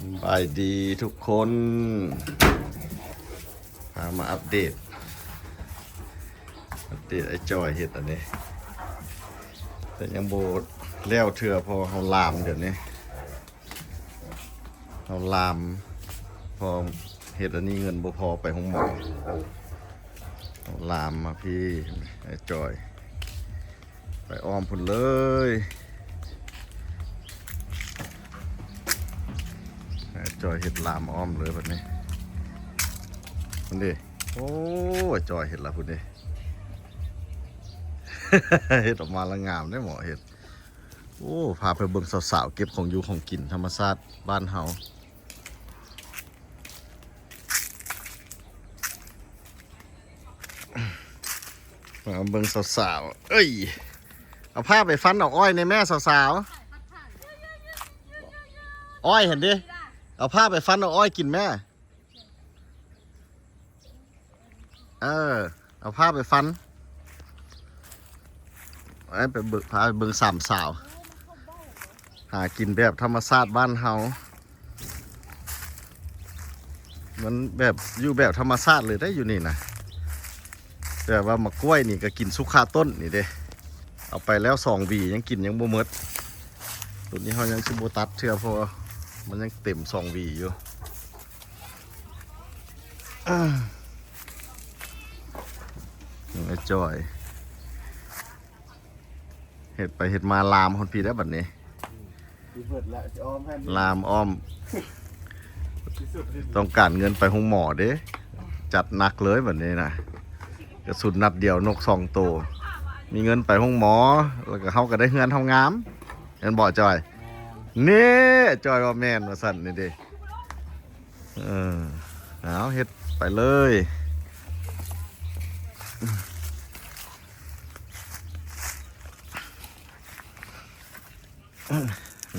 ສະບາຍດີທຸກຄົນ ພາມາອັບເດດ ອັບເດດອ້າຍຈ່ອຍເຮັດອັນນີ້ ແຕ່ຍັງບໍ່ແລ້ວເທື່ອ ເພາະເຮົາລາມດຽວນີ້ ເຮົາລາມ ເພາະເຮັດອັນນີ້ເງິນບໍ່ພໍໄປໂຮງໝໍ ເຮົາລາມມາພີ້ ອ້າຍຈ່ອຍ ໄປອ້ອມພຸ້ນເລີຍ ອ້າຍຈ່ອຍເຮັດລາມອ້ອມເລີຍບັດນີ້ ພຸ້ນເດ້ ໂອ້ ອ້າຍຈ່ອຍເຮັດລະພຸ້ນເດ້ ເຮັດອອກມາລະງາມເດ້ໝໍເຮັດ ໂອ້ ພາໄປເບິ່ງສາວໆເກັບຂອງຢູ່ຂອງກິນທຳມະຊາດບ້ານເຮົາ. ມາເບິ່ງສາວໆ ເອີຍ ເອົາຜ້າໄປຟັນເອົາອ້ອຍແດ່ແມ່ສາວໆ ອ້ອຍຫັ້ນເດ້ ເອົາຜ້າໄປຟັນເອົາອ້ອຍກິນແມ່ ເອີ ເອົາຜ້າໄປຟັນ ໄປເບິ່ງ ພາໄປເບິ່ງສາມສາວ ຫາກິນແບບທຳມະຊາດບ້ານເຮົາ ມັນແບບ ຢູ່ແບບທຳມະຊາດເລີຍໄດ໋ຢູ່ນີ້ນະ ແບບວ່າໝາກກ້ວຍນີ້ກໍກິນສຸກຄາຕົ້ນນີ້ເດ້ ເອົາໄປແລ້ວສອງຫວີ ຍັງກິນຍັງບໍ່ໝົດ ໂຕນີ້ເຮົາຍັງຊິບໍ່ຕັດເທື່ອ ເພາະວ່າມັນຍັງເຕັມສອງຫວີຢູ່. ອ້າຍຈ່ອຍ ເຮັດໄປເຮັດມາລາມຮອດພີ້ແລ້ວບັດນີ້ ຊິເບິດລະ ຊິອ້ອມຫັ້ນ ລາມອ້ອມ ຊິສຸດ ຕ້ອງການເງິນໄປໂຮງໝໍເດ້ ຈັດໜັກເລີຍບັດນີ້ນະ ກະສຸນນັດດຽວນົກສອງໂຕ ມີເງິນໄປໂຮງໝໍ ແລ້ວກະເຮົາກະໄດ້ເຮືອນເຮົາງາມ ແມ່ນບໍ່ຈ່ອຍ? ແມ່ນ ນີ້ ຈ່ອຍວ່າແມ່ນວ່າຊັ້ນນີ້ເດ້. ເອີ ເອົາເຮັດໄປເລີຍ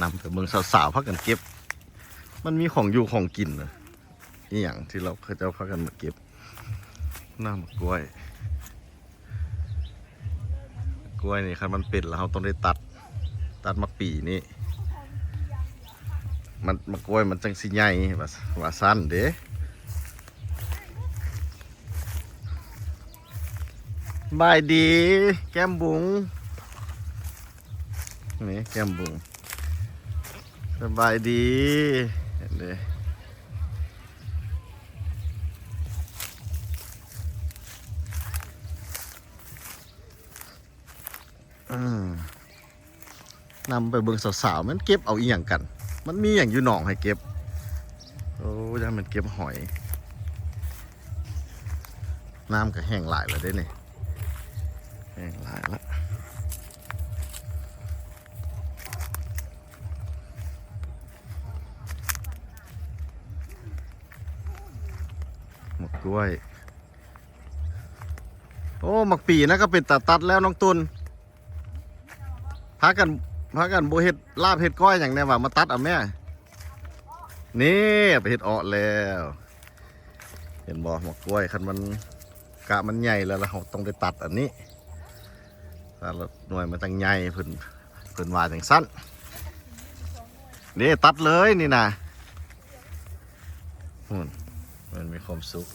ນຳໄປເບິ່ງສາວໆພາກັນເກັບ ມັນມີຂອງຢູ່ຂອງກິນນະ ອີ່ຫຍັງທີ່ລາວ ເຂົາເຈົ້າພາກັນມາເກັບ ນ້ຳກ້ວຍ. ກ້ວຍນີ້ຄັນມັນເປັນແລ້ວ ເຮົາຕ້ອງໄດ້ຕັດ ຕັດໝາກປີນີ້ ມັນ ໝາກກ້ວຍມັນຈັ່ງຊິໃຫຍ່ ວ່າ ວ່າຊັ້ນເດ້. ສະບາຍດີ ແກ້ມບຸງ ນີ້ແກ້ມບຸງ ສະບາຍດີ ເຫັນເດ້. ອືມ ນຳໄປເບິ່ງສາວໆ ມັນເກັບເອົາອີ່ຫຍັງກັນ ມັນມີຫຍັງຢູ່ໜອງໃຫ້ເກັບ ໂອ້ ຢ້ານມັນເກັບຫອຍ ນ້ຳກໍແຫ້ງຫຼາຍແລ້ວເດ້ນີ້ ແຫ້ງຫຼາຍລະ ໝາກກ້ວຍ. ໂອ້ ໝາກປີນະກໍເປັນຕາຕັດແລ້ວນ້ອງຕຸນ ພາກັນ ພາກັນບໍ່ເຮັດລາບເຮັດກ້ອຍຫຍັງແດ່ຫວາ ມາຕັດເອົາແມ້ ນີ້ ໄປເຮັດເອາະແລ້ວ ເຫັນບໍ່ ໝາກກ້ວຍ ຄັນມັນກະມັນໃຫຍ່ແລ້ວ ເຮົາຕ້ອງໄດ້ຕັດອັນນີ້ ແຕ່ລະໜ່ວຍມັນຈັ່ງໃຫຍ່ ເພິ່ນ ເພິ່ນວ່າຈັ່ງຊັ້ນ ນີ້ ຕັດເລີຍນີ້ນະ ພຸ້ນ ມັນມີຄວາມສຸກ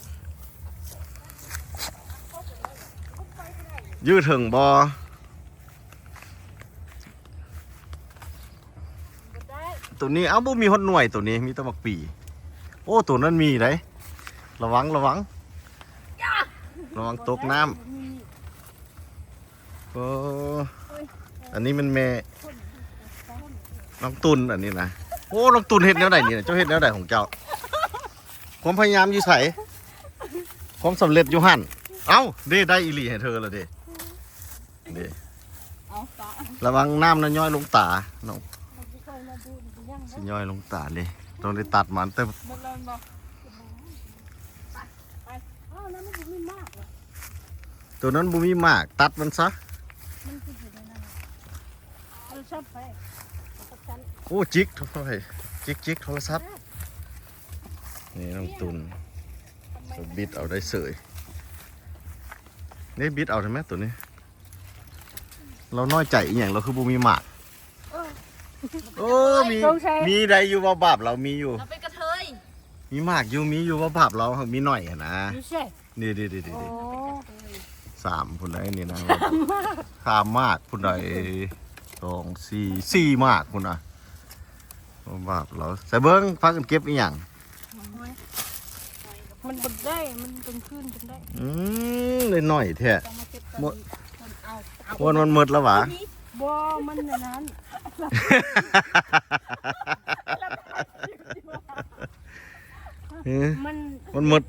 ຢູ່ເຖິງບໍ່? ໂຕນີ້ ເອົ້າ ບໍ່ມີຮອດໜ່ວຍ ໂຕນີ້ມີແຕ່ໝາກປີ ໂອ້ ໂຕນັ້ນມີໄດ໋ ລະວັງ ລະວັງ ລະວັງຕົກນ້ຳ. ໂອ້ ອັນນີ້ແມ່ນແມ່ນ້ອງຕຸນ ອັນນີ້ນະ ໂອ້ ນ້ອງຕຸນເຮັດແນວໃດນີ້ນະ ເຈົ້າເຮັດແນວໃດຂອງເຈົ້າ ຄວາມພະຍາຍາມຢູ່ໃສ ຄວາມສຳເລັດຢູ່ຫັ້ນ ເອົ້າ ເດ້ ໄດ້ອີ່ຫຼີໃຫ້ເທີລະເດ້ ເດ້ ລະວັງນ້ຳນະຍ້ອຍລົງຕານ້ອງ ຊິຍ້ອຍລົງຕາເດ້ ຕ້ອງໄດ້ຕັດມັນແຕ່ ໂຕນັ້ນບໍ່ມີໝາກ ຕັດມັນຊະ ໂອ້ ຈິກໂທລະສັບ ຈິກໆ ໂທລະສັບ ນີ້ນ້ອງຕຸນ ບິດເອົາໄດ້ເສີຍ ນີ້ບິດເອົາໄດ້ແມໂຕນີ້ ລາວນ້ອຍໃຈອີ່ຫຍັງ ລາວຄືບໍ່ມີໝາກ ເອີ ໂອ້ ມີ ມີໄດ້ຢູ່ ເວົ້າບາບລາວມີຢູ່ ລາວເປັນກະ ມີໝາກຢູ່ ມີຢູ່ ວ່າບາບລາວ ມີໜ້ອຍຫັ້ນນະ. ຢູ່ໃສ? ນີ້ໆໆໆ ໂອ້ ສາມພຸ້ນໃດນີ້ນະ ສາມໝາກພຸ້ນໃດ ສອງ ສີ່ ສີ່ໝາກພຸ້ນນະ ວ່າບາບລາວ. ໃສ່ເບິ່ງ ພາກັນເກັບອີ່ຫຍັງ? ມັນບໍ່ໄດ້ ມັນເປັນພື້ນຈົນໄດ້. ອືມ ໄດ້ໜ້ອຍແທ້. ເອົາມາເກັບກ່ອນ ໝົດ ເອົາ ເອົາ ມັນໝົດແລ້ວຫວາ? ບໍ່ ມັນອັນນັ້ນ ເອີ ມັນ ມັນໝົດ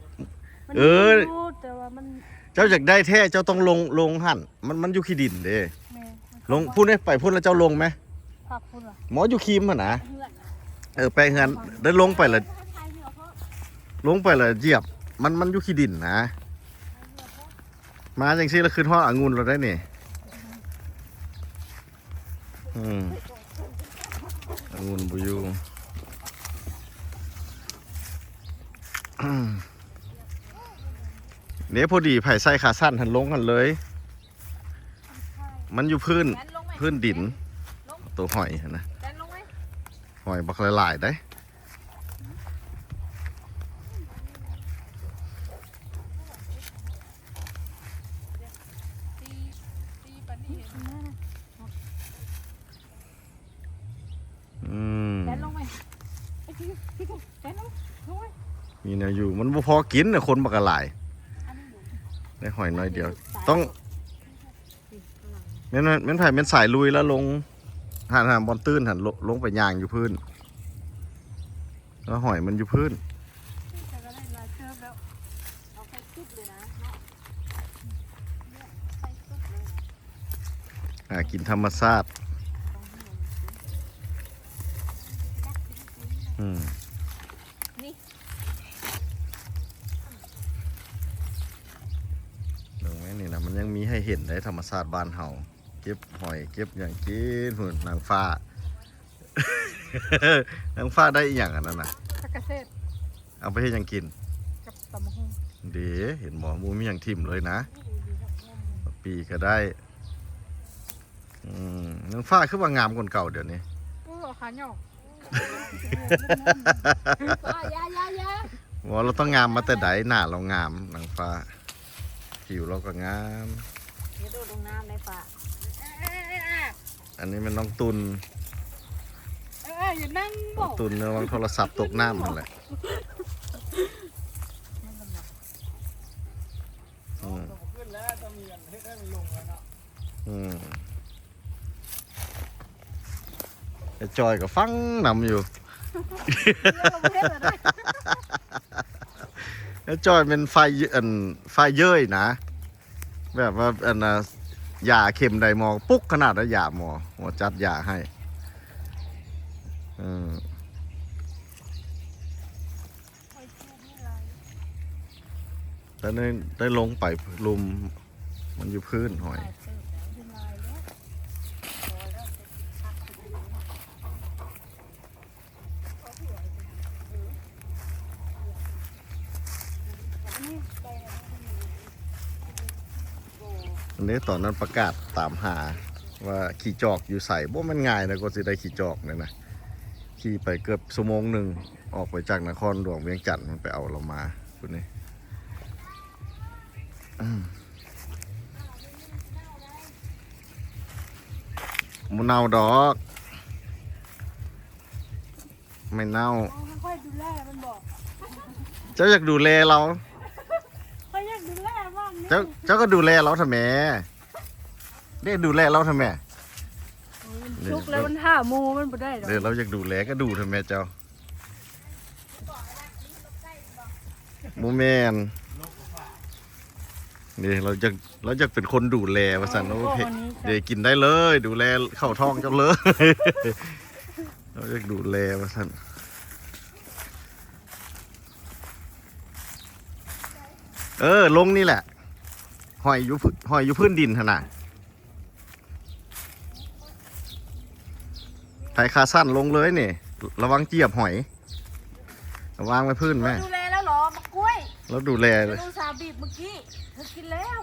ມັນ ເອີ ມີຢູ່ ແຕ່ວ່າມັນ ເຈົ້າຢາກໄດ້ແທ້ ເຈົ້າຕ້ອງລົງ ລົງຫັ້ນ ມັນ ມັນຢູ່ຂີ້ດິນເດ້. ແມ່ນ ລົງພຸ້ນເດ້ ໄປພຸ້ນແລ້ວເຈົ້າລົງແມ? ພັກພຸ້ນຫວາ? ໝໍຢູ່ຄີມຫັ້ນນະ. ເອີ ໄປເຮືອນ ໄດ້ລົງໄປລະ ລົງໄປລະຢຽບ ມັນ ມັນຢູ່ຂີ້ດິນນະ. ມາຈັ່ງຊີ້ລະຄຶດຮອດອະງຸ່ນລະໄດ໋ນີ້. ອືມ ອະງຸ່ນບໍ່ຢູ່. ເດ້ ພໍດີໃຜໃສ່ຂາສັ້ນຫັ້ນລົງຫັ້ນເລີຍ. ມັນຢູ່ພື້ນ ພື້ນດິນ ໂຕຫອຍຫັ້ນນະ. ຫອຍບັກຫຼາຍໆໄດ໋. ອືມ ແລ່ນລົງໄປ ໄປ ພີ່ ພີ່ ແລ່ນລົງ ລົງໄປ. ມີແນວຢູ່ ມັນບໍ່ພໍກິນນະ ຄົນບັກຫຼາຍ ໄດ້ຫອຍໜ້ອຍດຽວ. ຕ້ອງ ແມ່ນ ແມ່ນ ແມ່ນໃຜ ແມ່ນສາຍລຸຍລະລົງ ຫັ້ນ ຫັ້ນ ບ່ອນຕື້ນຫັ້ນ ລົງ ລົງໄປຍ່າງຢູ່ພື້ນ ແລ້ວຫອຍມັນຢູ່ພື້ນ. ຫາກິນທຳມະຊາດ. ອືມ ນີ້ ເບິ່ງແມ່ນນີ້ນະ ມັນຍັງມີໃຫ້ເຫັນໄດ໋ ທຳມະຊາດບ້ານເຮົາ ເກັບຫອຍເກັບຫຍັງກິນພຸ້ນ. ນາງຟ້າ ນາງຟ້າໄດ້ອີ່ຫຍັງອັນນັ້ນນະ? ຜັກກະເສດ. ເອົາໄປເຮັດຫຍັງກິນ? ກັບຕຳບັກຫຸ່ງ. ເດ້ ເຫັນບໍ່? ບໍ່ມີຫຍັງຖິ້ມເລີຍນະ. ປີກະໄດ້. ອືມ ນາງຟ້າຄືວ່າງາມກວ່າເກົ່າດຽວນີ້. ເອີ ເອົາຂາຫຍໍ້. ບໍ່ ລາວຕ້ອງງາມມາແຕ່ໃດ ໜ້າລາວງາມ ນາງຟ້າ. ຜິວລາວກໍງາມ. ຢ່າໂດດລົງນ້ຳໄດ້ປະ. ອັນນີ້ແມ່ນນ້ອງຕຸນ. ເອີ ຢ່ານັ່ງບໍ. ຕຸນລະວັງໂທລະສັບຕົກນ້ຳຫັ້ນແຫຼະ. ອືມ ອືມ ໄອ້ຈອຍກໍຟັງນຳຢູ່. ໄອ້ຈອຍແມ່ນຝ່າຍ ອັນ ຝ່າຍເຍີ້ຍນະ. ແບບວ່າ ອັນນ່າ ຢາເຂັມໃດໝໍປຸກຂະໜາດໃດ ຢາໝໍ ໝໍຈັດຢາໃຫ້. ເອີ ແຕ່ໄດ້ ໄດ້ລົງໄປລຸ່ມ ມັນຢູ່ພື້ນຫອຍ. ອັນນີ້ຕອນນັ້ນປະກາດຕາມຫາວ່າຂີ້ຈອກຢູ່ໃສ ບໍ່ແມ່ນງ່າຍນະ ກວ່າຊິໄດ້ຂີ້ຈອກນີ້ນະ. ຂີ່ໄປເກືອບຊົ່ວໂມງໜຶ່ງ ອອກໄປຈາກນະຄອນຫຼວງວຽງຈັນ ມັນໄປເອົາລາວມາພຸ້ນນີ້. ອືມ ບໍ່ເນົ່າດອກ ໄມ່ເນົ່າ. ອໍ ໃຫ້ຂ້ອຍດູແລມັນບໍ? ເຈົ້າຢາກດູແລລາວ? ຂ້ອຍຢາກດູແລມັນ. ເຈົ້າ ເຈົ້າກໍດູແລລາວເຖາະແໝ. ເດ້ ດູແລລາວເຖາະແໝ. ໂອ້ຍ ມັນສຸກແລ້ວ ເດ້ ມັນຖ້າໝູ່ມັນບໍ່ໄດ້ດອກ. ເດ້ ລາວຢາກດູແລກໍດູເຖາະແໝເຈົ້າ. ບໍ່ແມ່ນ ນີ້ ລາວຢາກ ລາວຢາກເປັນຄົນດູແລວ່າຊັ້ນ. ໂອ້ ໂອ້ ໂອເຄ ເດ້ ກິນໄດ້ເລີຍ ດູແລເຂົ້າທ້ອງເຈົ້າເລີຍ. ລາວຢາກດູແລວ່າຊັ້ນ. ເອີ ລົງນີ້ແຫຼະ ຫອຍຢູ່ ຫອຍຢູ່ພື້ນດິນຫັ້ນນະ. ໄຖຂາສັ້ນລົງເລີຍນີ້ ລະວັງຈຽບຫອຍ. ວາງໄວ້ພື້ນແມ່. ເຮົາດູແລແລ້ວເຫລອ ໝາກກ້ວຍ? ລາວດູແລ ລູກສາວບີບມື້ກີ້ ເຮົາກິນແລ້ວ.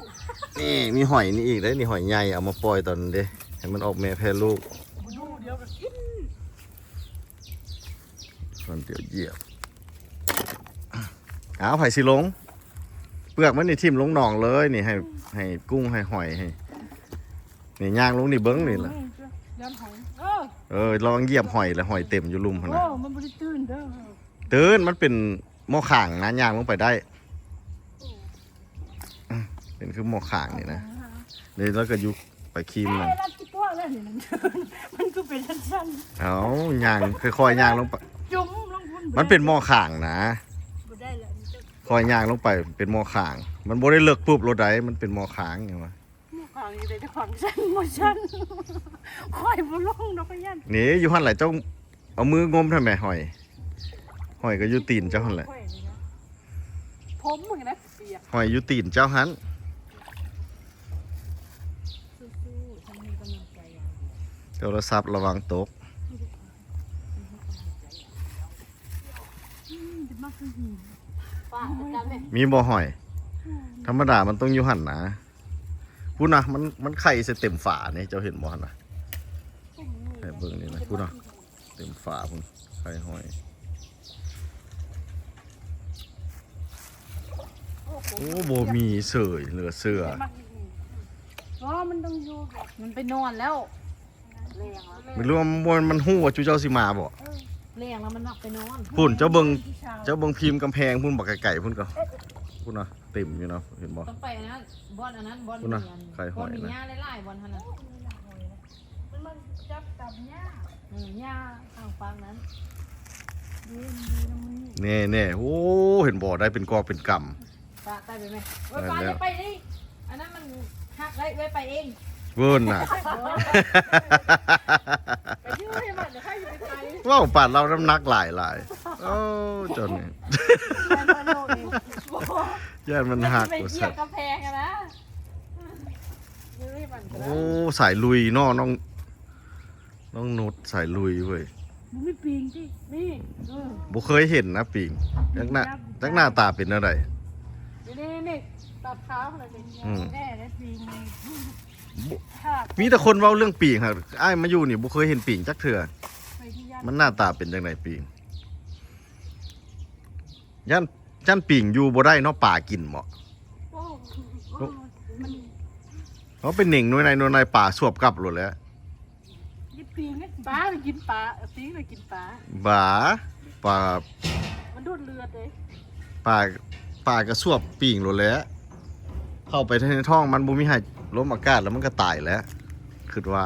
ນີ້ມີຫອຍນີ້ອີກເດ້ ນີ້ຫອຍໃຫຍ່ ເອົາມາປ່ອຍຕອນນັ້ນເດ້ ໃຫ້ມັນອອກແມ່ແຜ່ລູກ. ດູດຽວກໍກິນ ຕອນດຽວຢຽບ. ອ້າວ ໃຜຊິລົງ? ເປືອກມັນນີ້ຖິ້ມລົງໜອງເລີຍນີ້ ໃຫ້ ໃຫ້ກຸ້ງ ໃຫ້ຫອຍ ໃຫ້ ນີ້ຍ່າງລົງນີ້ເບິ່ງນີ້ລະ ເອີ ລອງຢຽບຫອຍລະ ຫອຍເຕັມຢູ່ລຸ່ມຫັ້ນນະ. ໂອ້ ມັນບໍ່ໄດ້ຕື້ນເດີ ຕື້ນ ມັນເປັນໝໍ້ຂ້າງນະ ຍ່າງລົງໄປໄດ້. ເປັນຄືໝໍ້ຂ້າງນີ້ນະ ນີ້ລະກະຢູ່ໄປຄີມມັນ ມັນຄືເປັນຊັ້ນໆ ເອົາ ຍ່າງຄ່ອຍໆຍ່າງລົງໄປ ຈຸ້ມລົງພຸ້ນ ມັນເປັນໝໍ້ຂ້າງນະ ບໍ່ໄດ້ລະ ຄ່ອຍຍ່າງລົງໄປ ເປັນໝໍ້ຂ້າງ ມັນບໍ່ໄດ້ເລິກປຸບໂລດໃດ ມັນເປັນໝໍ້ຂ້າງຫຍັງວະ. ໝໍ້ຂ້າງນີ້ແຕ່ຂອງຊັ້ນບໍ່ຊັ້ນ ຂ້ອຍບໍ່ລົງດອກ ຂ້ອຍຢ້ານ ນີ້ຢູ່ຫັ້ນແຫຼະ ເຈົ້າເອົາມືງົມຫັ້ນແໝ ຫອຍ ຫອຍກະຢູ່ຕີນເຈົ້າຫັ້ນແຫຼະ ຜົມມຶງນະ ຫອຍຢູ່ຕີນເຈົ້າຫັ້ນ ໂທລະສັບລະວັງຕົກ ມີບໍ່ຫອຍ? ທຳມະດາມັນຕ້ອງຢູ່ຫັ້ນນະ ພຸ້ນນະ ມັນ ມັນໄຂ່ໃສ່ເຕັມຝານີ້ ເຈົ້າເຫັນບໍ່ຫັ້ນນະ ໃຫ້ເບິ່ງນີ້ນະ ພຸ້ນນະ. ເຕັມຝາພຸ້ນ ໄຂ່ຫອຍ ໂອ້ ບໍ່ມີເສີຍ ເຫຼືອເຊື່ອ ບໍ່ ມັນຕ້ອງຢູ່ແບບ ມັນໄປນອນແລ້ວ ແລງແລ້ວ ບໍ່ຮູ້ວ່າຈຸເຈົ້າຊິມາບໍ່ ແລງແລ້ວມັນມັກໄປນອນ ພຸ້ນ ເຈົ້າເບິ່ງ ເຈົ້າເບິ່ງພິມກຳແພງພຸ້ນ ບັກໄກໆພຸ້ນກໍ ພຸ້ນນະ ເຕັມຢູ່ນະ ເຫັນບໍ່ ຕ້ອງໄປອັນນັ້ນ ບ່ອນອັນນັ້ນ ບ່ອນ ພຸ້ນນະ ມີອັນ ໄຂ່ຫອຍນະ ບ່ອນມີຫຍ້າຫຼາຍໆ ບ່ອນຫັ້ນນະ. ມັນມາຈັບຕຳຫຍ້າ ເອີ ຫຍ້າຂ້າງຟາກນັ້ນ ແນ່ໆ ໂອ້ ເຫັນບໍ່ ໄດ້ເປັນກອບເປັນກຳ ປະໄປໄປແມ່ ໂອ້ຍ ໄປແລ້ວ ປະຢ່າໄປເດ້ ອັນນັ້ນມັນຫັກໄດ້ ເອື້ອຍໄປເອງ ເວີ້ນນະ ໄປຢູ່ໃຫ້ມັນ ດຽວໃຫ້ຢູ່ໄກໆ ເວົ້າປານລາວນ້ຳໜັກຫຼາຍໆ ໂອ້ ເຈົ້ານີ້ ຢ້ານມັນຫັກ ມັນໄປຢຽບກຳແພງຫັ້ນນະ. ໂອ້ ສາຍລຸຍເນາະ ນ້ອງ ນ້ອງນຸດ ສາຍລຸຍເວີຍ ບໍ່ມີປີງຕິ ນີ້ ເອີ ບໍ່ເຄີຍເຫັນນະປີງ ຈັກໜ້າ ຈັກໜ້າຕາເປັນແນວໃດ ນີ້ໆ ຕັດຂາວຫັ້ນແຫຼະ ອືມ ແນ່ໄດ້ປີງນີ້ ມີແຕ່ຄົນເວົ້າເລື່ອງປີງຫັ້ນ ອ້າຍມາຢູ່ນີ້ບໍ່ເຄີຍເຫັນປີງຈັກເທື່ອ ມັນໜ້າຕາເປັນຈັ່ງໃດປີງ ຢ້ານ ຢ້ານປີງຢູ່ບໍ່ໄດ້ເນາະ ປາກິນເນາະ ໂອ້ ໂອ້ ມັນ ເຮົາໄປເໜັງໜ່ວຍໃນໜ່ວຍໃນ ປາສວບກັບໂລດແຫຼະ ກິນປີງ ປາກິນປາ ປີງລະກິນປາ ບາ ປາ ມັນດູດເລືອດເດ້ ປາ ປາກະສວບປີງໂລດແຫຼະ ເຂົ້າໄປໃນທ້ອງມັນບໍ່ມີໃຫ້ລົມອາກາດ ລະມັນກະຕາຍແຫຼະ ຄິດວ່າ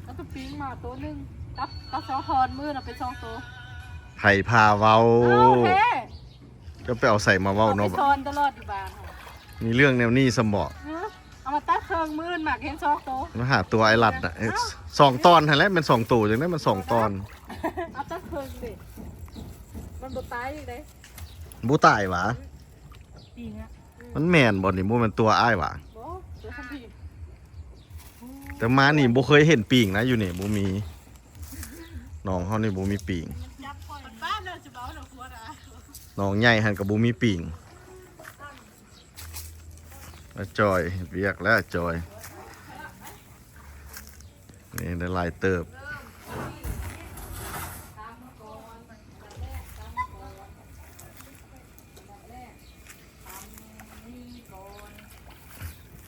ເອົາໂຕປີງມາໂຕໜຶ່ງ ກັບ ກັບສອງທ່ອນ ມື້ນະເປັນສອງໂຕ ໃຜພາເວົ້າ ເອົາແທ້ ເຈົ້າໄປເອົາໃສມາເວົ້າເນາະ ເອົາໄປສອນຕະຫຼອດຢູ່ບ້ານ ມີເລື່ອງແນວນີ້ຊຳບໍ ເອີ ເອົາມາຕັດເຄິ່ງ ມື້ນໝາກເຫັນສອງໂຕ ມາຫາຕົວອ້າຍລັດນະ ເອົ້າ ສອງຕອນຫັ້ນແຫຼະ ແມ່ນສອງໂຕຈັ່ງໃດ ມັນສອງຕອນ ເອົາຕັດເຄິ່ງເດ້ ມັນບໍ່ຕາຍອີກເດ້ ບໍ່ຕາຍຫວາ ປີງອະ ມັນແມ່ນບໍ່ນີ້ ບໍ່ແມ່ນຕົວອ້າຍຫວາ ບໍ່ ຕົວຊັ້ນພີ ແຕ່ມານີ້ບໍ່ເຄີຍເຫັນປີງນະ ຢູ່ນີ້ບໍ່ມີ ໜອງເຮົານີ້ບໍ່ມີປີງ ໜອງໃຫຍ່ຫັ້ນກະບໍ່ມີປີງ ອາຈອຍເຮັດວຽກແລ້ວ ອາຈອຍ ນີ້ໄດ້ຫຼາຍເຕີບ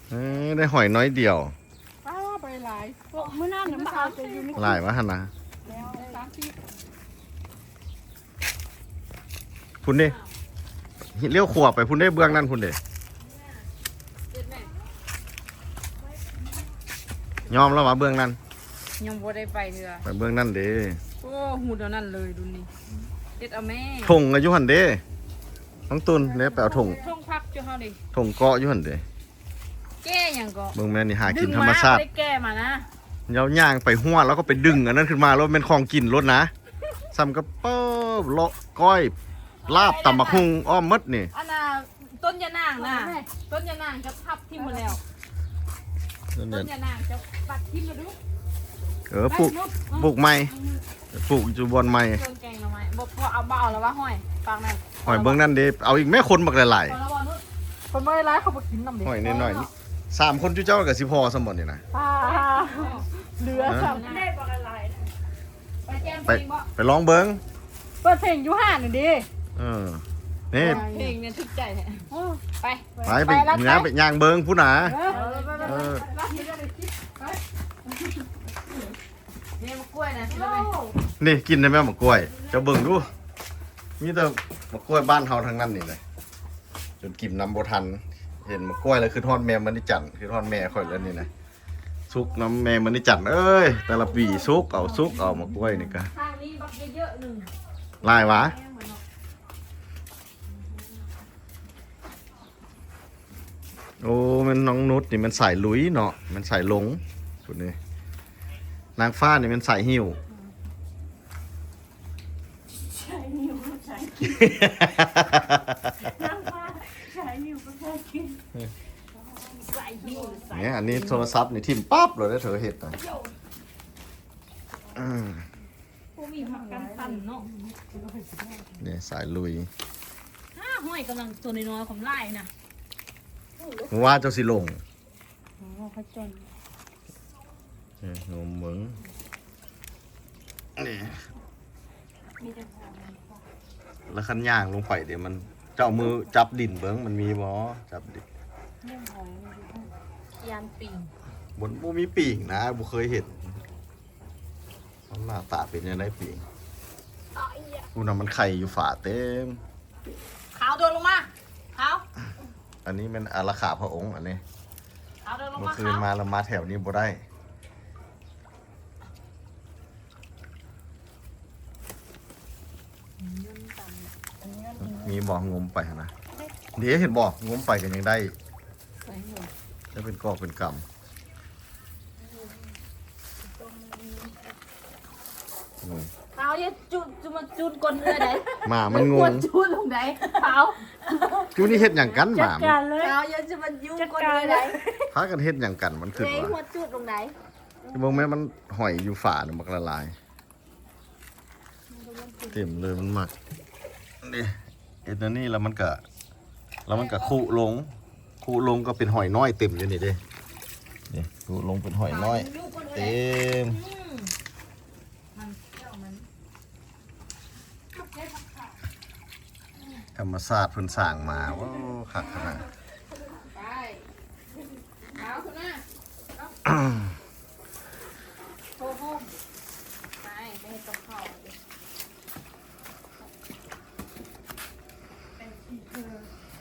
ເອີ ໄດ້ຫອຍໜ້ອຍດຽວ ປ້າ ໄປຫຼາຍ ມື້ນັ້ນນະມາເອົາແຕ່ຢູ່ໃນ ຫຼາຍວະຫັ້ນນະ ແລ້ວສາມສິບ ພຸ້ນເດ້ ລ້ຽວຂວາໄປພຸ້ນເດ້ ເບື້ອງນັ້ນພຸ້ນເດ້ ຍອມແລ້ວວ່າເບື້ອງນັ້ນ ຍັງບໍ່ໄດ້ໄປເທື່ອ ໄປເບື້ອງນັ້ນເດ້ ໂອ້ ຫູດແນວນັ້ນເລີຍດຸນນີ້ ເຮັດເອົາແມ່ ຖົງກະຢູ່ຫັ້ນເດ້ ນ້ອງຕຸນເດ້ ໄປເອົາຖົງ ຖົງຜັກຢູ່ເຮົານີ້ ຖົງເກາະຢູ່ຫັ້ນເດ້ ແກ້ຫຍັງເກາະ ເບິ່ງແມ່ນີ້ຫາກິນທຳມະຊາດ ດຶງມາ ບໍ່ໄດ້ແກ້ມານະ ເຮົາຍ່າງໄປຮົ້ວ ແລ້ວກໍໄປດຶງອັນນັ້ນຂຶ້ນມາ ແລ້ວແມ່ນຂອງກິນໂລດນະ ສ່ຳກະເປີ້າ ເລາະກ້ອຍ ລາບ ຕຳບັກຫຸ່ງ ອ້ອມໝົດນີ້ ອັນນ່າ ຕົ້ນຍານາງນະ ຕົ້ນຍານາງຈະພັບຖິ້ມໝົດແລ້ວ ຕົ້ນຍານາງຈະປັດຖິ້ມລະດຸ ເອີ ປູກ ປູກໃໝ່ ປູກຢູ່ບ່ອນໃໝ່ ຕົ້ນແກງໜໍ່ໄມ້ ບໍ່ ບໍ່ເອົາ ບໍ່ເອົາລະວ່າຫອຍ ປາກນັ້ນ ຫອຍເບິ່ງນັ້ນເດ້ ເອົາອີກແມ້ ຄົນບັກຫຼາຍໆ ເອົາລະບໍ່ນຸດ ຄົນບໍ່ຫຼາຍໆ ເຂົາບໍ່ກິນນຳເດ້ ຫອຍນ້ອຍໆ ສາມຄົນຈຸເຈົ້າກະຊິພໍສ່ຳບໍ່ນີ້ນະ ປາ ເຫຼືອສ່ຳ ໄປແຈ່ມເພງບໍ່ ໄປລອງເບິ່ງ ເປີດເພງຢູ່ຮ້ານນີ້ເດ້ ເອີ ນີ້ ເພງນີ້ຖືກໃຈແທ້ ໂອ້ ໄປ ໄປ ໄປ ໄປ ລະ ຍ່າງ ໄປ ໄປ ຍ່າງເບິ່ງພຸ້ນນະ ເອີ ເອີ ໄປ ໄປ ໄປ ໄປ ແມ່ມະກລ້ວຍນະ ໂອ້ ນີ້ກິນໄດ້ແມ່ມະກ້ວຍ ເຈົ້າເບິ່ງດູ ມີແຕ່ມະກ້ວຍບ້ານເຮົາທັງນັ້ນນີ້ແຫຼະ ຈົນກິນນຳບໍ່ທັນ ເຫັນມະກ້ວຍແລ້ວຄິດຮອດແມ່ມະນີຈັນ ຄິດຮອດແມ່ຂ້ອຍແລ້ວນີ້ນະ ສຸກນຳແມ່ມະນີຈັນເອີຍ ແຕ່ລະປີສຸກເອົາ ສຸກເອົາ ມະກ້ວຍນີ້ກະ ທາງນີ້ບັກເຍີະໆໜຶ່ງ ຫຼາຍຫວາ? ໂອ້ ແມ່ນນ້ອງນຸດນີ້ແມ່ນສາຍລຸຍເນາະ ແມ່ນສາຍຫຼົງ ຜູ້ນີ້ ນາງຟ້ານີ້ແມ່ນສາຍຫິ້ວ ສາຍຫິ້ວ ສາຍກິນ ນາງຟ້າສາຍຫິ້ວ ສາຍກິນ ສາຍຫິ້ວ ສາຍ ນີ້ ອັນນີ້ໂທລະສັບນີ້ຖິ້ມປັບເລີຍເດີ ເທີເຮັດນະ ອືມ ບໍ່ມີພັກກັນສັ່ນເນາະ ນີ້ສາຍລຸຍ ຫ້າຮ້ອຍ ກຳລັງໂຕນ້ອຍໆຂອງຫຼາຍນະ ວ່າເຈົ້າຊິລົງ ໂອ້ ເຂົາຈົນ ເອີ ງົມເບິ່ງ ນີ້ ມີແຕ່ ແລ້ວຄັນຍ່າງລົງໄປເດ ມັນ ເຈົ້າເອົາມືຈັບດິນເບິ່ງ ມັນມີບໍ່ ຈັບດິນ ຢ້ານປີງ ບໍ່ ບໍ່ມີປີງນະ ບໍ່ເຄີຍເຫັນ ມັນໜ້າຕາເປັນຈັ່ງໃດປີງ ພຸ້ນນະ ມັນໄຂ່ຢູ່ຝາເຕັມ ຂາວໂດດລົງມາ ຂາວ ອັນນີ້ແມ່ນອາລັກຂາພະອົງ ອັນນີ້ ຂາວໂດດລົງມາ ເມື່ອຄືນມາແລ້ວມາແຖວນີ້ບໍ່ໄດ້ ມີບໍ່ ງົມໄປຫັ້ນນະ ເດ້ ເຫັນບໍ່ ງົມໄປກໍຍັງໄດ້ ໄດ້ເປັນກອກເປັນກຳ ອືມ ເອົາ ຢ່າຈູດ ຈູດ ມາຈູດກົ້ນເອື້ອຍໃດ ໝາມັນງົງ ຈູດລົງໃດ ເອົາ ຈູດນີ້ເຮັດຫຍັງກັນ ໝາມັນ ເອົາ ຢ່າຈູດ ມາຈູດກົ້ນເອື້ອຍໃດ ພາກັນເຮັດຫຍັງກັນ ມັນຂຶ້ນວ່າ ຈູດລົງໃດ ເບິ່ງແມ່ ມັນຫອຍຢູ່ຝານີ້ບັກຫຼາຍໆ ເຕັມເລີຍ ມັນມັກ ນີ້ ເຮັດແນວນີ້ແລ້ວມັນກະ ແລ້ວມັນກະຄຸລົງ ຄຸລົງກໍເປັນຫອຍນ້ອຍເຕັມຢູ່ນີ້ເດ້ ນີ້ ຄຸລົງເປັນຫອຍນ້ອຍເຕັມ ທຳມະຊາດເພິ່ນສ້າງມາ ໂອ້ ຄັກຂະໜາດ ໄປ ເອົາຂຶ້ນມາ ໂທໂຮມ ໄປ ໄປເຮັດກັບເຂົ້າ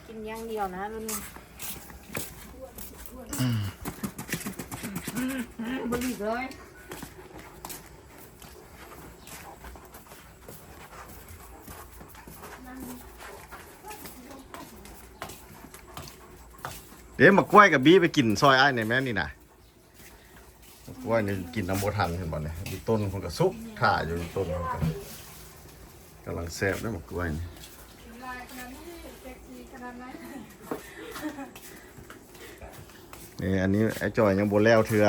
ກິນຢ່າງດຽວນະ ລຸ້ນນີ້ ບໍ່ຫຼີກເລີຍ. ເດ້ ໝາກກ້ວຍກັບບີໄປກິນຊ່ອຍອ້າຍແດ່ແມ່ນີ້ນະ ໝາກກ້ວຍນີ້ກິນນຳບໍ່ທັນ ເຫັນບໍ່ນີ້ ມີຕົ້ນເພິ່ນກໍສຸກຖ້າຢູ່ ຕົ້ນເພິ່ນກໍກຳລັງແຊບເດ້ໝາກກ້ວຍນີ້. ນີ້ ອັນນີ້ອ້າຍຈ່ອຍຍັງບໍ່ແລ້ວເທື່ອ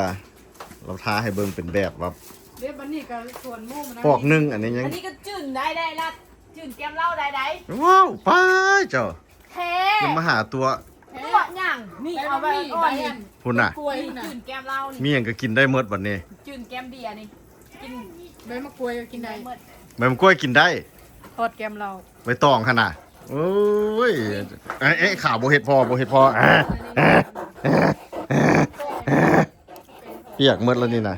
ລາວທາໃຫ້ເບິ່ງເປັນແບບວ່າ ເດ້ ບັດນີ້ກໍສວນໝູ່ມານຳ ປອກໜຶ່ງ ອັນນີ້ຍັງ ອັນນີ້ກໍຈືນໄດ້ ໄດ້ລະ ຈືນແກ້ມເຫຼົ້າໄດ້ ໄດ້ ວ້າວ ປ້າເຈົ້າ ແທ້ ຢ່າມາຫາຕົວະ ຕົວະຫຍັງ ນີ້ ເອົາໃບອ່ອນໆນີ້ ພຸ້ນນະ ກວຍ ນີ້ ຈືນແກ້ມເຫຼົ້ານີ້ ມີຫຍັງກໍກິນໄດ້ໝົດບັດນີ້ ຈືນແກ້ມເບຍນີ້ ກິນໃບໝາກກວຍກໍກິນໄດ້ ກິນໄດ້ໝົດ ໃບໝາກກວຍກິນໄດ້ ທອດແກ້ມເຫຼົ້າ ໃບຕອງຫັ້ນນະ ໂອ້ຍ ເອ໊ະ ເອ໊ະ ຂາວບໍ່ເຮັດພໍ ບໍ່ເຮັດພໍ ປຽກໝົດແລ້ວນີ້ນະ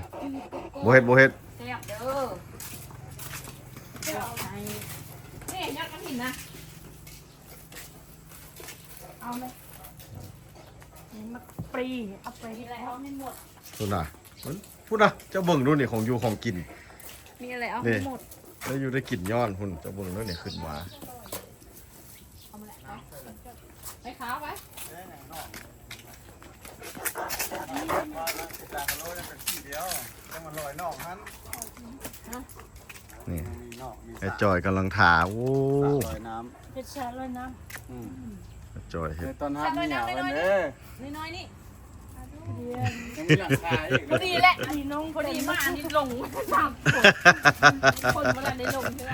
ບໍ່ເຮັດ ບໍ່ເຮັດ ແຊບເດີ ນີ້ຍອດກະຖິນນະ ເອົາແມ່ ນີ້ມັກປຣີ ເອົາໄປເຮັດແລ້ວໃຫ້ໝົດ ພຸ້ນນະ ພຸ້ນນະ ເຈົ້າເບິ່ງດູນີ້ ຂອງຢູ່ຂອງກິນ ມີອະໄລເອົາໃຫ້ໝົດ ໄດ້ຢູ່ໄດ້ກິນຍ້ອນພຸ້ນ ເຈົ້າເບິ່ງດູນີ້ ຂຶ້ນມາ ເອົາມາແຫຼະ ໄປ ໄປຂາວໄປ ນີ້ ອ້າຍຈ່ອຍກຳລັງທາ ໂອ້ ສະລອຍນ້ຳ ເຮັດສະລອຍນ້ຳ ອືມ ອ້າຍຈ່ອຍເຮັດ ເອີ ຕອນຮັບເມຍເພິ່ນເດີ ນ້ອຍໆນີ້ ຍັງມີຫຼັງຄາອີກ ພໍດີແຫຼະ ພໍດີມາອັນນີ້ລົງສາມຄົນ ຄົນບໍ່ທັນໄດ້ລົງເທື່ອ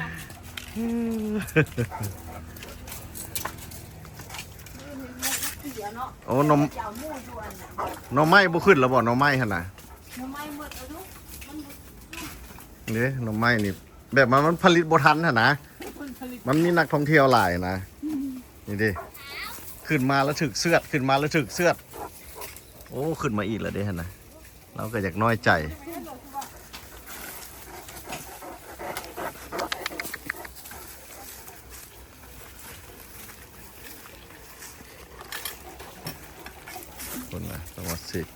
ໂອ້ ໜໍ່ ໜໍ່ໄມ້ບໍ່ຂຶ້ນແລ້ວບໍ່ ໜໍ່ໄມ້ຫັ້ນນະ ໜໍ່ໄມ້ໝົດແລ້ວດູ ມັນບໍ່ ເດ້ ໜໍ່ໄມ້ນີ້ ແບບວ່າມັນຜະລິດບໍ່ທັນຫັ້ນນະ ມັນມີນັກທ່ອງທ່ຽວຫຼາຍນະ ອືມ ນີ້ເດ້ ຂຶ້ນມາແລ້ວຖືກເຊືອດ ຂຶ້ນມາແລ້ວຖືກເຊືອດ. ໂອ້ ຂຶ້ນມາອີກແລ້ວເດ້ຫັ້ນນະ ລາວກໍຢາກນ້ອຍໃຈ. ພຸ້ນນະ ຕ້ອງມາຊິກ.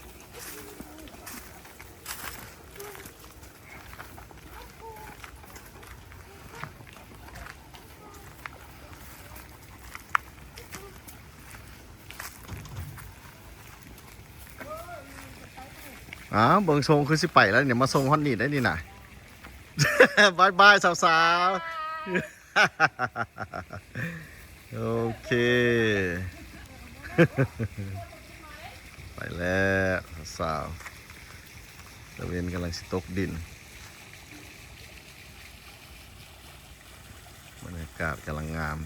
ອ້າວ ເບິ່ງຊົງຄືຊິໄປແລ້ວນີ້ ມາສົ່ງຮອດນີ້ໄດ້ນີ້ນະ. ບາຍບາຍສາວໆ. ໂອເຄ ໄປແລ້ວສາວໆ ຕາເວັນກຳລັງຊິຕົກດິນ ບັນຍາກາດກຳລັງງາມ.